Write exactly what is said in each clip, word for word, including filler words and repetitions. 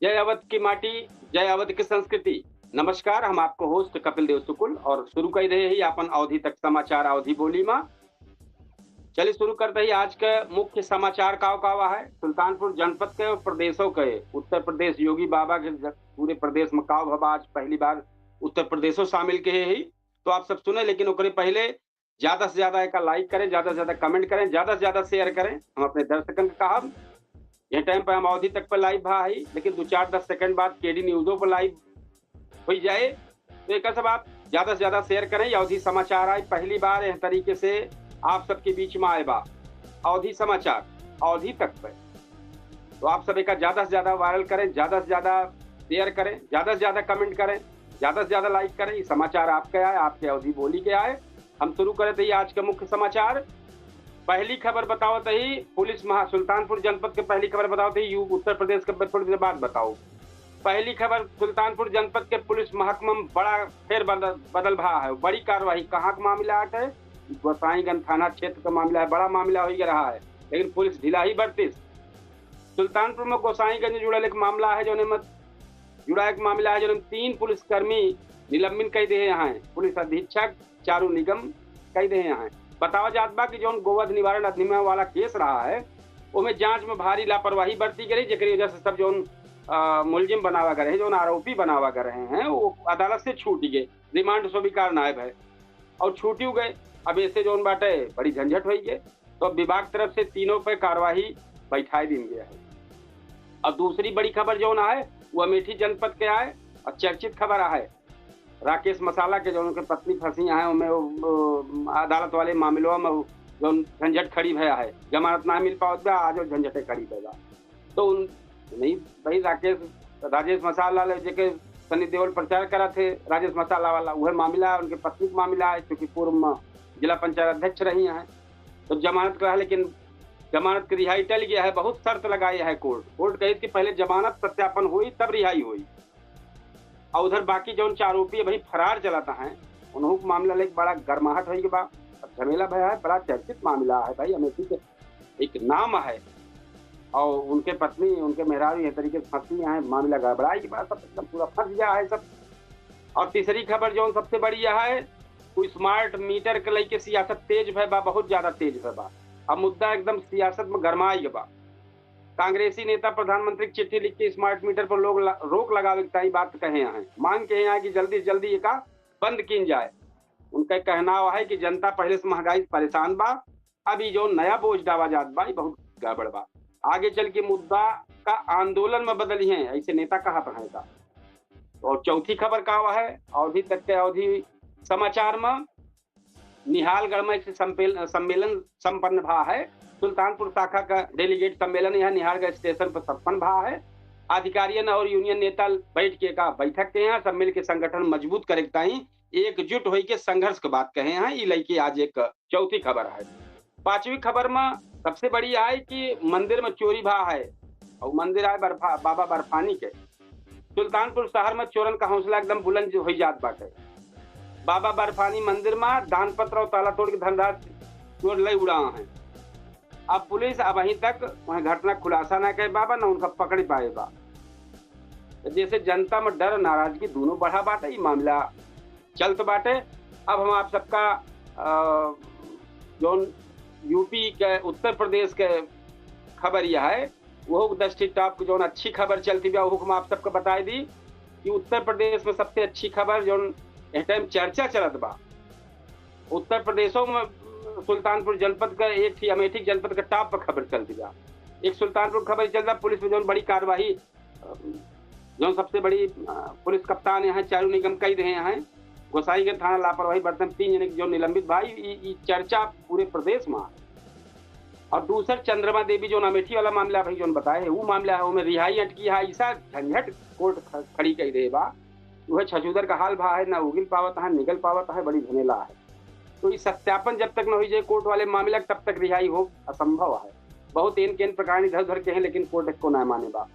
जय अवध की माटी, जय अवध की संस्कृति। नमस्कार, हम आपको होस्ट कपिल देव शुक्ल और शुरू कर रहे ही अपन अवधी तक समाचार अवधी बोली मा। चलिए शुरू करते ही आज के मुख्य समाचार काव काव है। सुल्तानपुर जनपद के और प्रदेशों के, उत्तर प्रदेश योगी बाबा के ज-, पूरे प्रदेश में काव भवा आज पहली बार उत्तर प्रदेशों शामिल के ही। तो आप सब सुने, लेकिन ओकरे पहले ज्यादा से ज्यादा एका लाइक करें, ज्यादा से ज्यादा कमेंट करें, ज्यादा से ज्यादा शेयर करें। हम अपने दर्शकन के कहब, यह टाइम पे हम अवधी तक पे लाइव भा ही, लेकिन दो चार दस सेकंड बाद केडी न्यूजों पर लाइव हो जाए। तो एक सब आप ज्यादा से ज्यादा शेयर करें। ये अवधी समाचार आए, पहली बार यह तरीके से आप सबके बीच में आए बा अवधी समाचार अवधी तक पे। तो आप सब एका ज्यादा से ज्यादा वायरल करें, ज्यादा से ज्यादा शेयर करें, ज्यादा से ज्यादा कमेंट करें, ज्यादा से ज्यादा लाइक करें। ये समाचार आपके आए, आपके अवधी बोली के आए। हम शुरू करत ही आज के मुख्य समाचार। पहली खबर बतावत ही पुलिस महा-, सुल्तानपुर जनपद के पहली खबर बतावत ही, यू-, उत्तर प्रदेश के थोड़ी देर बाद बताओ। पहली खबर, सुल्तानपुर जनपद के पुलिस महकमा में बड़ा फेर बदल, बदल भा है। बड़ी कार्रवाई, कहाँ का मामला है? गोसाईगंज थाना क्षेत्र का मामला है, बड़ा मामला हो ही रहा है, लेकिन पुलिस ढिला ही बरतिस। सुल्तानपुर में गोसाईगंज जुड़ल एक मामला है, जौने में जुड़ा एक मामला है, जौने में तीन पुलिसकर्मी निलंबित कर दिए हैं, पुलिस अधीक्षक चारू निगम कर दिए हैं। बतावा जात बा कि जौन गोवध निवारण अधिनियम वाला केस रहा है, ओमे जांच में भारी लापरवाही बरती गई, जेकरी वजह से सब जौन, अ, मुलजिम बनावा गए हैं, जौन आरोपी बनावा गए हैं, वो अदालत से छूट गए, रिमांड स्वीकार नायब है और छूटियो गए। अब ऐसे जौन बाटे बड़ी झंझट होई गए, तो अब विभाग तरफ से तीनों पे कार्रवाई बैठाई दिन गया है। और दूसरी बड़ी खबर जौन आए, वो अमेठी जनपद के आए और चर्चित खबर आए। राकेश मसाला के जौन उनके पत्नी फंसी हैं, उनमें वो, वो, अदालत वाले मामलों में वो जौन झंझट खड़ी भया है, जमानत ना मिल पावत बा, आज वो झंझटे खड़ी भया। तो उन, नहीं भाई, राकेश, राजेश मसाला ले जेके सनी देओल प्रचार करत है, राजेश मसाला वाला, वह मामला है, उनके पत्नी का मामला है, क्योंकि पूर्व में जिला पंचायत अध्यक्ष रही हैं, तो जमानत करा, लेकिन जमानत की रिहाई टल गया है, बहुत शर्त लगाई है कोर्ट। कोर्ट कही कि पहले जमानत सत्यापन हुई, तब रिहाई हुई। और उधर बाकी जौन चार आरोपी अभी फरार चलत हैं, उन्हों का मामला लेके बड़ा गर्माहट होई के बा। अब झमेला भया है, बड़ा चर्चित मामला है भाई, अमेठी के एक नाम है, और उनके पत्नी, उनके मेहरारू ये तरीके से फंसी हैं, मामला गड़बड़ाई के बा, सब एकदम पूरा फंस गया है सब। और तीसरी खबर जौन सबसे बड़ी यह है, वो स्मार्ट मीटर के लेके सियासत तेज भय बा, बहुत ज्यादा तेज भय बा। अब मुद्दा एकदम सियासत में गरमाई के बा। कांग्रेसी नेता प्रधानमंत्री के चिट्ठी लिख के स्मार्ट मीटर पर लोग ला-, रोक लगावे के ताई बात कहे हैं, मांग के हैं कि जल्दी से जल्दी एका बंद कीन जाए। उनका कहनाव है कि जनता पहले से महंगाई से परेशान बा, अब ई जौन नया बोझ डावा जात बा, ई बहुत गड़बड़ बा। आगे चल के मुद्दा का आंदोलन में बदली हैं, ऐसे नेता कहत हैं का। और चौथी खबर का है, अवधी तक के अवधी समाचार में निहालगढ़ में से संपेल-, सम्मेलन संपन्न भा है। सुल्तानपुर शाखा का डेलीगेट सम्मेलन यहाँ निहालगढ़ स्टेशन पर संपन्न भा है। अधिकारियन और यूनियन नेता बैठ के का बैठक के यहाँ सब मिल के संगठन मजबूत करे के ताई एकजुट होई के संघर्ष के बात कहे हैं। ई लइके आज एक चौथी खबर है। पांचवी खबर में सबसे बड़ी है कि मंदिर में चोरी भा है और मंदिर आए बर्फा-, बाबा बर्फानी के। सुल्तानपुर शहर में चोरन का हौसला एकदम बुलंद हो जात बाटे। बाबा बर्फानी मंदिर में दान पत्र और ताला तोड़ के धनराशि चोर लई उड़ा हैं। अब पुलिस अब अहीं तक वह घटना खुलासा ना करे बाबा, ना उनका पकड़ पाए बा। तो जैसे जनता में डर नाराजगी दोनों बढ़ा बाटे, ई मामला चलत बाटे। अब हम आप सबका, अ, जौन यूपी के, उत्तर प्रदेश के खबर यह है, वो दस ठी टॉप के जौन अच्छी खबर चलती बा, वो हम आप सबके बताई दी कि उत्तर प्रदेश में सबसे अच्छी खबर जौन इस टाइम चर्चा चलत बा, उत्तर प्रदेशों में सुल्तानपुर जनपद का एक थी, अमेठी जनपद का टॉप पर खबर चलती बा। एक सुल्तानपुर खबर चलता, पुलिस में जौन बड़ी कार्यवाही, अ, जौन सबसे बड़ी, अ, पुलिस कप्तान यहाँ चारू निगम कई रहे हैं, गोसाईगंज थाना लापरवाही बरतन तीन जने की जो निलंबित भाई, ई, ई चर्चा पूरे प्रदेश में है। और दूसर चंद्रमा देवी जौन अमेठी वाला मामला भाई जौन बताए है, वो मामला है, उनमें रिहाई अटकी है, ऐसा झंझट कोर्ट ख-, खड़ी कई दे बा। वह छछूदर का हाल भा है, ना उगिल पावत है, निकल पावत है, बड़ी झमेला है। तो ई सत्यापन जब तक न हुई जाए कोर्ट वाले मामला, तब तक रिहाई हो असंभव है। बहुत एन केन प्रकरण इधर उधर के हैं, लेकिन कोर्ट को ना माने बा।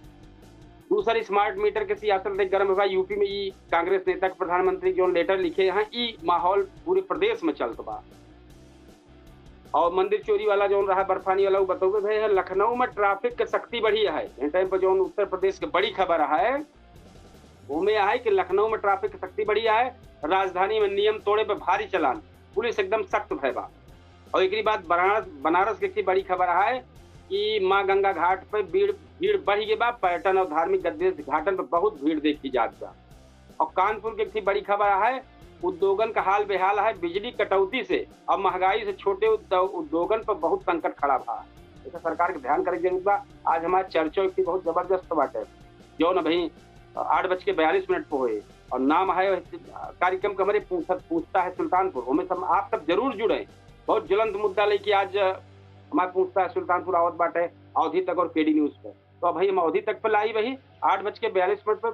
दूसर स्मार्ट मीटर के सियासत देख गरम हुआ यूपी में, ई कांग्रेस नेता के प्रधानमंत्री जौन लेटर लिखे हैं, ई माहौल पूरे प्रदेश में चलत बा। और मंदिर चोरी वाला जौन रहा बर्फानी वाला, वो बतौबे भए है। लखनऊ में ट्रैफिक के सख्ती बढ़ी है। ये टाइम पर जौन उत्तर प्रदेश के बड़ी खबर है, वो में है कि लखनऊ में ट्रैफिक के सख्ती बढ़ी है। राजधानी में नियम तोड़े पे भारी चालान, पुलिस एकदम सख्त भय बा। और एकरी बाद बनारस, बनारस के एक बड़ी खबर है कि माँ गंगा घाट पे भीड़, भीड़ बढ़ गई बा। पर्यटन और धार्मिक गतिविधि घाटन पे बहुत भीड़ देखी जात बा। और कानपुर के एक बड़ी खबर है, उद्योगन का हाल बेहाल है बिजली कटौती से और महंगाई से, छोटे उद्यो-, उद्योगन पर बहुत संकट खड़ा बा। एकर सरकार के ध्यान करे के जरूरत बा। आज हमार चर्चा एक बहुत जबरदस्त बाटे, जौन अभी आठ बज के बयालीस मिनट पे होए, और नाम है कार्यक्रम के हमारे पूछत, पूछता है सुल्तानपुर। ओमे सब आप सब जरूर जुड़े। बहुत ज्वलंत मुद्दा लेके आज हमारे पूछता है सुल्तानपुर आवत बाटे अवधी तक और केडी न्यूज पे। तो अभी हम अवधी तक पे लाइव ही, आठ बज के बयालीस मिनट पे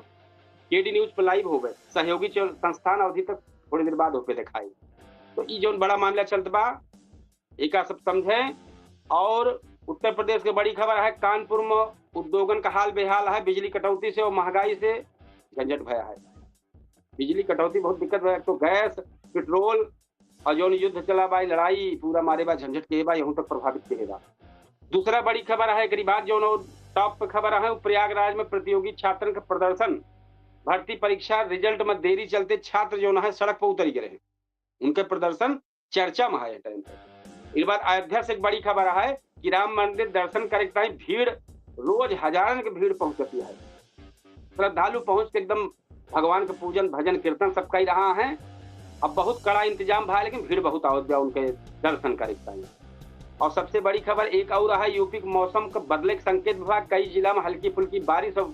केडी न्यूज पे लाइव होबे। सहयोगी चैनल संस्थान अवधी तक थोड़ी देर बाद होपे दिखाई। तो ई जौन बड़ा मामला चलत बा, एका सब समझे। और उत्तर प्रदेश के बड़ी खबर है, कानपुर में उद्योगन का हाल बेहाल है, बिजली कटौती से और महंगाई से झंझट भया है। बिजली कटौती बहुत दिक्कत भया, तो गैस, पेट्रोल और जौन युद्ध चला बा, लड़ाई पूरा मारे बा, झंझट के बा, यहूं तक प्रभावित के बा। दूसरा बड़ी खबर है, एकरी बाद जौन और टॉप पे खबर है, वो प्रयागराज में प्रतियोगी छात्रन का प्रदर्शन, भर्ती परीक्षा रिजल्ट में देरी चलते छात्र जौन है सड़क पर उतरी गए हैं। उनके प्रदर्शन चर्चा में है टाइम पर। एक बार अयोध्या से एक बड़ी खबर है कि राम मंदिर दर्शन करे के टाइम भीड़, रोज हजारन के भीड़ पहुंचती है। श्रद्धालु पहुंच के एकदम भगवान के पूजन, भजन, कीर्तन सब कई रहा है। अब बहुत कड़ा इंतजाम भा, लेकिन भीड़ बहुत आवत बा उनके दर्शन करे के टाइम। और सबसे बड़ी खबर एक और है, यूपी के मौसम के बदले के संकेत विभाग, कई जिला में हल्की फुल्की बारिश और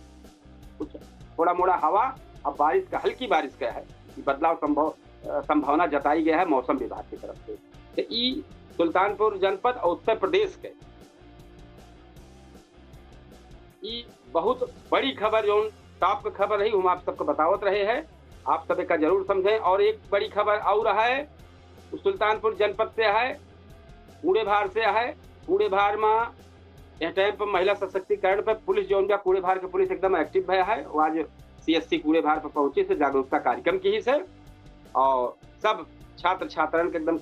कुछ थोड़ा मोड़ा हवा और बारिश का, हल्की बारिश का है, बदलाव संभव, अ, संभावना जताई गया है मौसम विभाग की तरफ से। तो ई सुल्तानपुर जनपद और उत्तर प्रदेश के ई बहुत बड़ी खबर, जौन टॉप के खबर रही, हम आप सबको बतावत रहे हैं, आप सब एका जरूर समझें। और एक बड़ी खबर और है, सुल्तानपुर जनपद से है, कूड़ेभार से है। कूड़ेभार में यह टाइम पर महिला सशक्तिकरण पे पुलिस जौन बा, कूड़ेभार के पुलिस एकदम एक्टिव भया है। वो आज सीएससी कूड़ेभार पर पहुंची से जागरूकता कार्यक्रम की ही से, और सब छात्र छात्रान के एकदम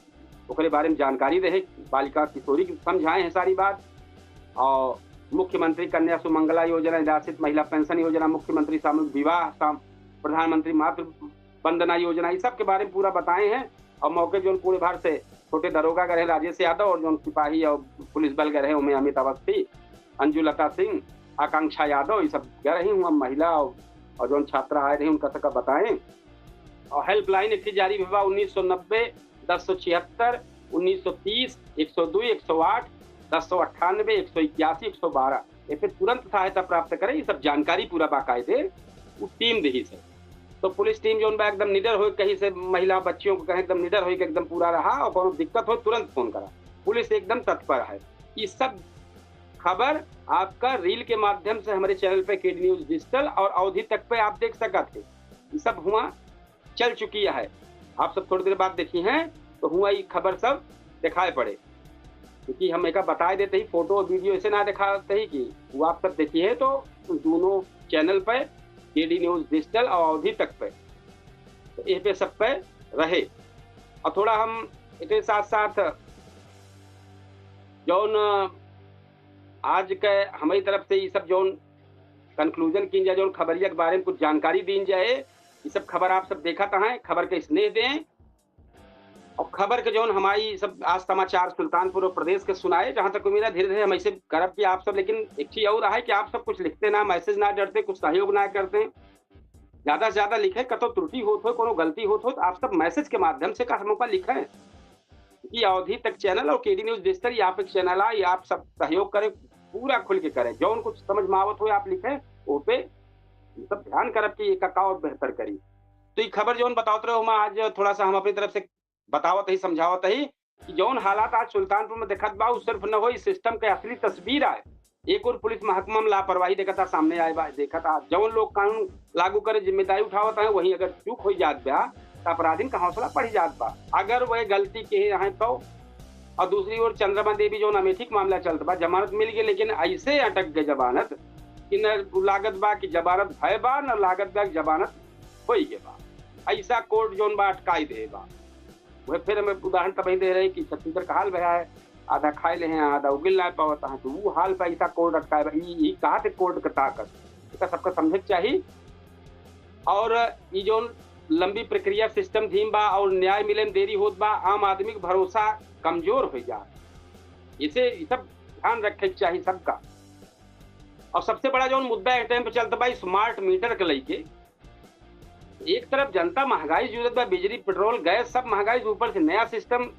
ओकरे बारे में जानकारी रहे, बालिका किशोरी के समझाए हैं सारी बात। और मुख्यमंत्री कन्या सुमंगला योजना, निराश्रित महिला पेंशन योजना, मुख्यमंत्री सामूहिक विवाह, साम-, प्रधानमंत्री मातृ वंदना योजना, ये सब के बारे में पूरा बताए हैं। और मौके जौन कूड़ेभार से छोटे दरोगा गए रहे राजेश यादव, और जौन सिपाही और पुलिस बल गए रहे, उनमें अमित अवस्थी, अंजुलता सिंह, आकांक्षा यादव, ये सब गए रही हुआ महिला और, और जौन छात्रा आए रही, उनका सबका बताएं। और हेल्पलाइन एक जारी भवा, उन्नीस सौ नब्बे, दस सौ छिहत्तर, उन्नीस सौ तीस, एक सौ दो, एक सौ आठ, दस सौ अट्ठानबे, एक सौ इक्यासी, एक सौ बारह। ये पे तुरंत सहायता प्राप्त करें। ये सब जानकारी पूरा बाकायदे वो टीम देही से। तो पुलिस टीम जौन बा एकदम निडर होए, कहीं से महिला बच्चियों को कहें एकदम निडर होए कि एकदम पूरा रहा और कोनो दिक्कत हो तुरंत फोन करा, पुलिस एकदम तत्पर है। ये सब खबर आपका रील के माध्यम से हमारे चैनल पे केडी न्यूज डिजिटल और अवधी तक पे आप देख सकत हैं। ये सब हुआ चल चुकी है। आप सब थोड़ी देर बाद देखी हैं तो हुआ ये खबर सब दिखाए पड़े, क्योंकि हम एका बताए देते ही फोटो और वीडियो ऐसे ना दिखाते ही कि वो आप सब देखी है तो दोनों चैनल पे केडी न्यूज डिजिटल और अवधी तक पे, तो ये पे सब पे रहे। और थोड़ा हम एक साथ साथ जौन आज के हमारी तरफ से ये सब जौन कंक्लूजन कीन जाए, जौन खबरिया के बारे में कुछ जानकारी दीन जाए, ये सब खबर आप सब देखत हैं, खबर के स्नेह दें। और खबर के जौन हमारी सब आज समाचार सुल्तानपुर और प्रदेश के सुनाए, जहाँ तक उम्मीद है धीरे धीरे हम ऐसे करब कि आप सब, लेकिन एक चीज और है कि आप सब कुछ लिखते ना, मैसेज ना डरते, कुछ सहयोग ना करते, ज्यादा से ज्यादा लिखे, कतो त्रुटि होत हो, कोनो गलती होत हो, तो आप सब मैसेज के माध्यम से का हमका लिखें। कि अवधी तक चैनल और केडी न्यूज डिजिटल, ये आप एक चैनल आ, ये आप सब सहयोग करें, पूरा खुल के करें, जौन कुछ समझ में आवत हो आप लिखें, वो पे सब ध्यान करब कि ये का, का और बेहतर करी। तो ये खबर जौन बतावत रहे, हम आज थोड़ा सा हम अपनी तरफ से बतावत ही, समझावत ही कि जौन हालात आज सुल्तानपुर में देखत बा, उ सिर्फ न हो, इस सिस्टम के असली तस्वीर आए। एक और पुलिस महकमा में लापरवाही देखता सामने आए बा, देखता जौन लोग कानून लागू करे जिम्मेदारी उठावत हैं, वहीं अगर चूक हो जात बा तो अपराधिन का हौसला बढ़ जात बा। अगर वह गलती के हैं तो, और दूसरी ओर चंद्रमा देवी जौन अमेठी के मामला चलत बा, जमानत मिल गई लेकिन ऐसे अटक गए जमानत कि न लागत बा कि जमानत भय बा, न लागत बा कि जमानत होई गए बा। ऐसा कोर्ट जौन बा अटकाई दे बा। वह फिर हमें उदाहरण तबही दे रहे कि छत्तीसगढ़ का हाल भया है, आधा खाए ले हैं, आधा उगिल ना पावत हैं, तो वो हाल पे ऐसा कोर्ट अटकाए बा। ई, ई कहा थे कोर्ट के ताकत, एका सबका समझे के चाही। और ई जौन लंबी प्रक्रिया, सिस्टम धीम बा और न्याय मिले में देरी होत बा, आम आदमी के भरोसा कमजोर हो जा। इसे, ई सब ध्यान रखे के चाही सबका। और सबसे बड़ा जौन मुद्दा इस टाइम पे चलत बा, स्मार्ट मीटर के लेके, एक तरफ जनता महंगाई से जूझत बा, बिजली, पेट्रोल, गैस, सब महंगाई से, ऊपर से नया सिस्टम,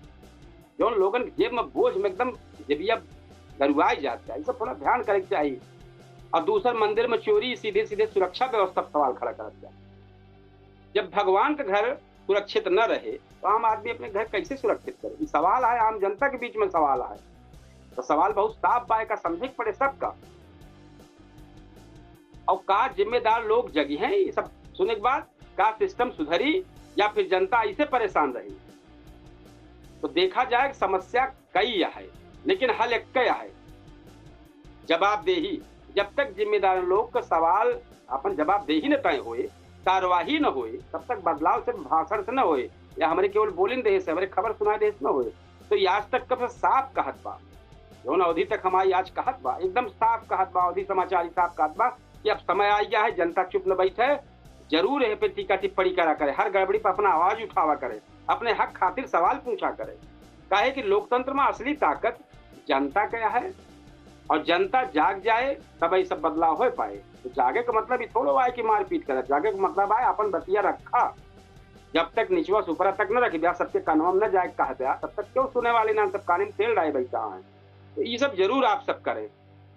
जौन लोगन के जेब में बोझ में एकदम जेबिया गरुआई जात बा। ई सब थोड़ा ध्यान करे के चाही। और दूसर, मंदिर में चोरी, सीधे सीधे सुरक्षा व्यवस्था पर सवाल खड़ा करत बा। जब भगवान का घर सुरक्षित न रहे, तो आम आदमी अपने घर कैसे सुरक्षित करे? ई सवाल है, आम जनता के बीच में सवाल है। तो सवाल बहुत साफ बा, एका समझे के पड़े सबका। और का जिम्मेदार लोग जगी हैं, ये सब सुने के बाद का सिस्टम सुधरी या फिर जनता ऐसे परेशान रही? तो देखा जाए कि समस्या कई है, लेकिन हल एक है, जवाबदेही। जब तक जिम्मेदार लोग का सवाल, अपन जवाबदेही न तय होए, कार्यवाही न होए, तब तक बदलाव सिर्फ भाषण से न होए, या हमरे केवल बोलिन देहे से, हमरे खबर सुनाए देहे से न होए। तो ये आज तक कब से साफ कहत बा, जौन अवधि तक हमारी आज कहत बा, एकदम साफ कहत बा, अवधि समाचार ही साफ कहत बा कि अब समय आ गया है, जनता चुप न बैठे, जरूर यह पे टीका टिप्पणी करा करे, हर गड़बड़ी पर अपना आवाज उठावा करे, अपने हक खातिर सवाल पूछा करे। काहे कि लोकतंत्र में असली ताकत जनता के है, और जनता जाग जाए तब ये सब बदलाव हो पाए। तो जागे का मतलब ये थोड़ो आए कि मारपीट करे, जागे का मतलब आए अपन बतिया रखा। जब तक निचवा से ऊपरा तक न रखी ब्या, सबके कानवा में न जाए कहा ब्या, तब तक क्यों सुने वाले ना, सब कान में तेल डाले बैठा है। तो ये सब जरूर आप सब करें,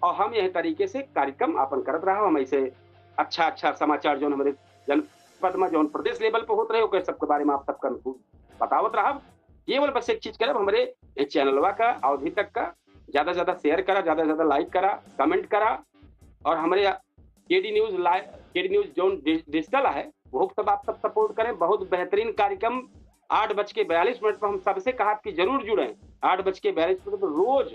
और हम यह तरीके से कार्यक्रम आपन करत रहब। हम ऐसे अच्छा अच्छा समाचार जौन हमरे जनपद में, जौन प्रदेश लेवल पे होत रहे, ओकर सबके बारे में आप सबका बतावत रहब। केवल बस एक चीज करब, हमरे ये चैनलवा का अवधि तक का ज्यादा से ज्यादा शेयर करा, ज्यादा से ज्यादा लाइक करा, कमेंट करा, और हमरे केडी न्यूज लाइव, केडी न्यूज जौन डि-, डिजिटल है, वो सब आप सब सपोर्ट करें। बहुत बेहतरीन कार्यक्रम, आठ बज के बयालीस मिनट पर हम सबसे कहा कि जरूर जुड़ें। आठ बज के बयालीस मिनट पर रोज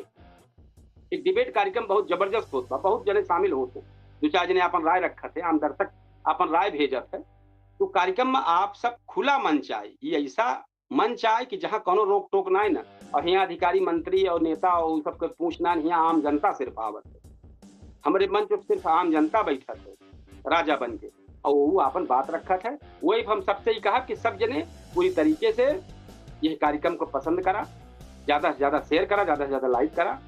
एक डिबेट कार्यक्रम बहुत जबरदस्त होत बा, बहुत जने शामिल होत हैं, दो चार जने अपन राय रखत है, आम दर्शक अपन राय भेजत है। तो कार्यक्रम में आप सब खुला मंच आए, ये ऐसा मंच आए कि जहाँ कोनो रोक टोक ना है ना, और यहाँ अधिकारी, मंत्री और नेता और उ सबके पूछना नहीं, यहाँ आम जनता सिर्फ आवत है। हमरे मंच पर सिर्फ आम जनता बैठत है राजा बन के, और वो अपन बात रखत है। वही हम सबसे ही कहा कि सब जने पूरी तरीके से यह कार्यक्रम को पसंद करा, ज्यादा से ज्यादा शेयर करा, ज्यादा से ज्यादा लाइक करा।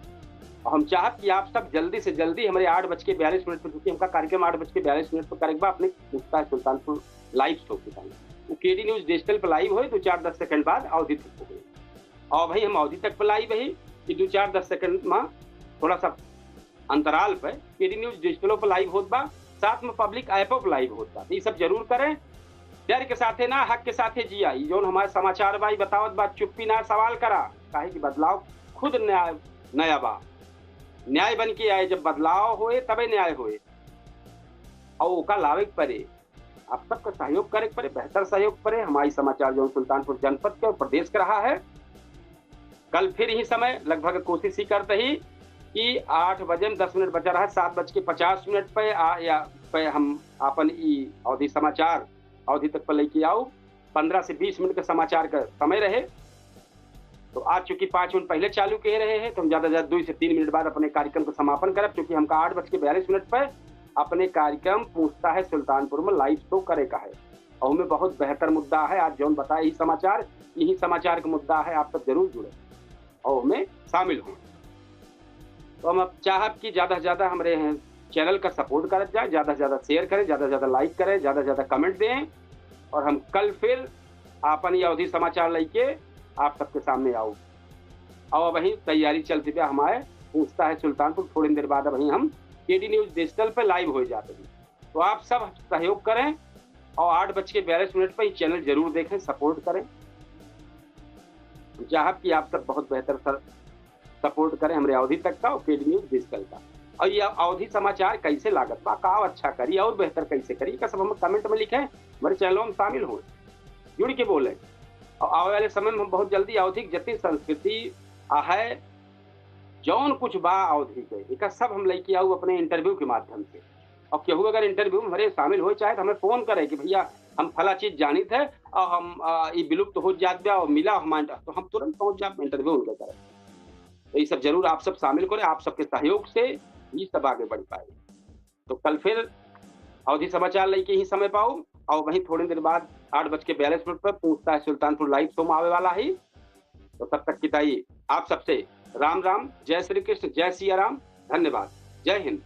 और हम चाहत कि आप सब जल्दी से जल्दी हमरे आठ बज के बयालीस मिनट पर, क्योंकि हमका कार्यक्रम आठ बज के बयालीस मिनट पर करेक बा अपने मुफ्ता सुल्तानपुर लाइव शो के टाइम, वो केडी न्यूज डिजिटल पर लाइव होई, दो चार दस सेकंड बाद अवधि तक हो गई। और भाई हम अवधि तक पर लाइव है कि दो चार दस सेकंड में थोड़ा सा अंतराल पे केडी न्यूज डिजिटलो पर लाइव होत बा, साथ में पब्लिक ऐपो पर लाइव होत बा। तो ये सब जरूर करें, डर के साथे ना, हक के साथे जिया। ये जौन हमारे समाचार बा, ये बतावत बा, चुप्पी ना, सवाल करा, काहे कि बदलाव खुद न्याय, नया बा। न्याय बन के आए, जब बदलाव होए तबे न्याय होए, और ओका लावे के पड़े, आप सबका सहयोग करे के पड़े, बेहतर सहयोग पड़े। हमारी समाचार जौन सुल्तानपुर जनपद के और प्रदेश के रहा है, कल फिर यही समय लगभग कोशिश ही करते ही कि आठ बजे में दस मिनट बचा रहा, सात बज के पचास मिनट पे आ, या पे हम आपन ई अवधि समाचार अवधि तक पे लेके आओ। पन्द्रह से बीस मिनट का समाचार का समय रहे, तो आज चूंकि पाँच मिनट पहले चालू कह रहे हैं, तो हम ज्यादा से ज्यादा दो से तीन मिनट बाद अपने कार्यक्रम को समापन करब, क्योंकि हमका आठ बज के बयालीस मिनट पे अपने कार्यक्रम पूछता है सुल्तानपुर में लाइव शो करे का है। और हमें बहुत बेहतर मुद्दा है, आज जौन बताए यही समाचार, यही समाचार का मुद्दा है, आप सब जरूर जुड़े और हमें शामिल हों। तो हम अब चाहब कि ज्यादा से ज्यादा हमरे चैनल का सपोर्ट करत जाए, ज्यादा से ज्यादा शेयर करें, ज्यादा से ज्यादा लाइक करें, ज्यादा से ज्यादा कमेंट दें, और हम कल फिर आपन ये अवधि समाचार लेके आप सबके सामने आऊ। और वही तैयारी चलती बा हमारे पूछता है सुल्तानपुर, थोड़ी देर बाद वहीं हम केडी न्यूज डिजिटल पे लाइव हो जाते हैं। तो आप सब सहयोग करें और आठ बज के बयालीस मिनट पर ये चैनल जरूर देखें, सपोर्ट करें। चाहब कि आप सब बहुत बेहतर सर सपोर्ट करें हमरे अवधि तक का और केडी न्यूज डिजिटल का। और ये अवधि समाचार कैसे लागत बा, का अच्छा करी और बेहतर कैसे करी, का सब हम कमेंट में लिखें, हमारे चैनलों में शामिल हों, जुड़ के बोलें। और आवे वाले समय में हम बहुत जल्दी अवधि की जितनी संस्कृति आ है, जौन कुछ बा अवधि के, एका सब हम लेके आऊ अपने इंटरव्यू के माध्यम से। और केहू अगर इंटरव्यू में हमारे शामिल हो चाहे तो हमें फोन करे कि भैया हम फला चीज जानित है और हम, आ, ई विलुप्त हो जात बा और मिला हमारे, तो हम तुरंत पहुंच जाब इंटरव्यू उनके करे। तो ये सब जरूर आप सब शामिल करें। आप सबके सहयोग से ये सब आगे बढ़ पाए। तो कल फिर अवधी समाचार लेके ही समय पाओ, और वहीं थोड़ी देर बाद आठ बज के बयालीस मिनट पर पूछता है सुल्तानपुर लाइव शो में आवे वाला है। तो तब तक की ताई आप सबसे राम राम, जय श्री कृष्ण, जय सिया राम, धन्यवाद, जय हिंद।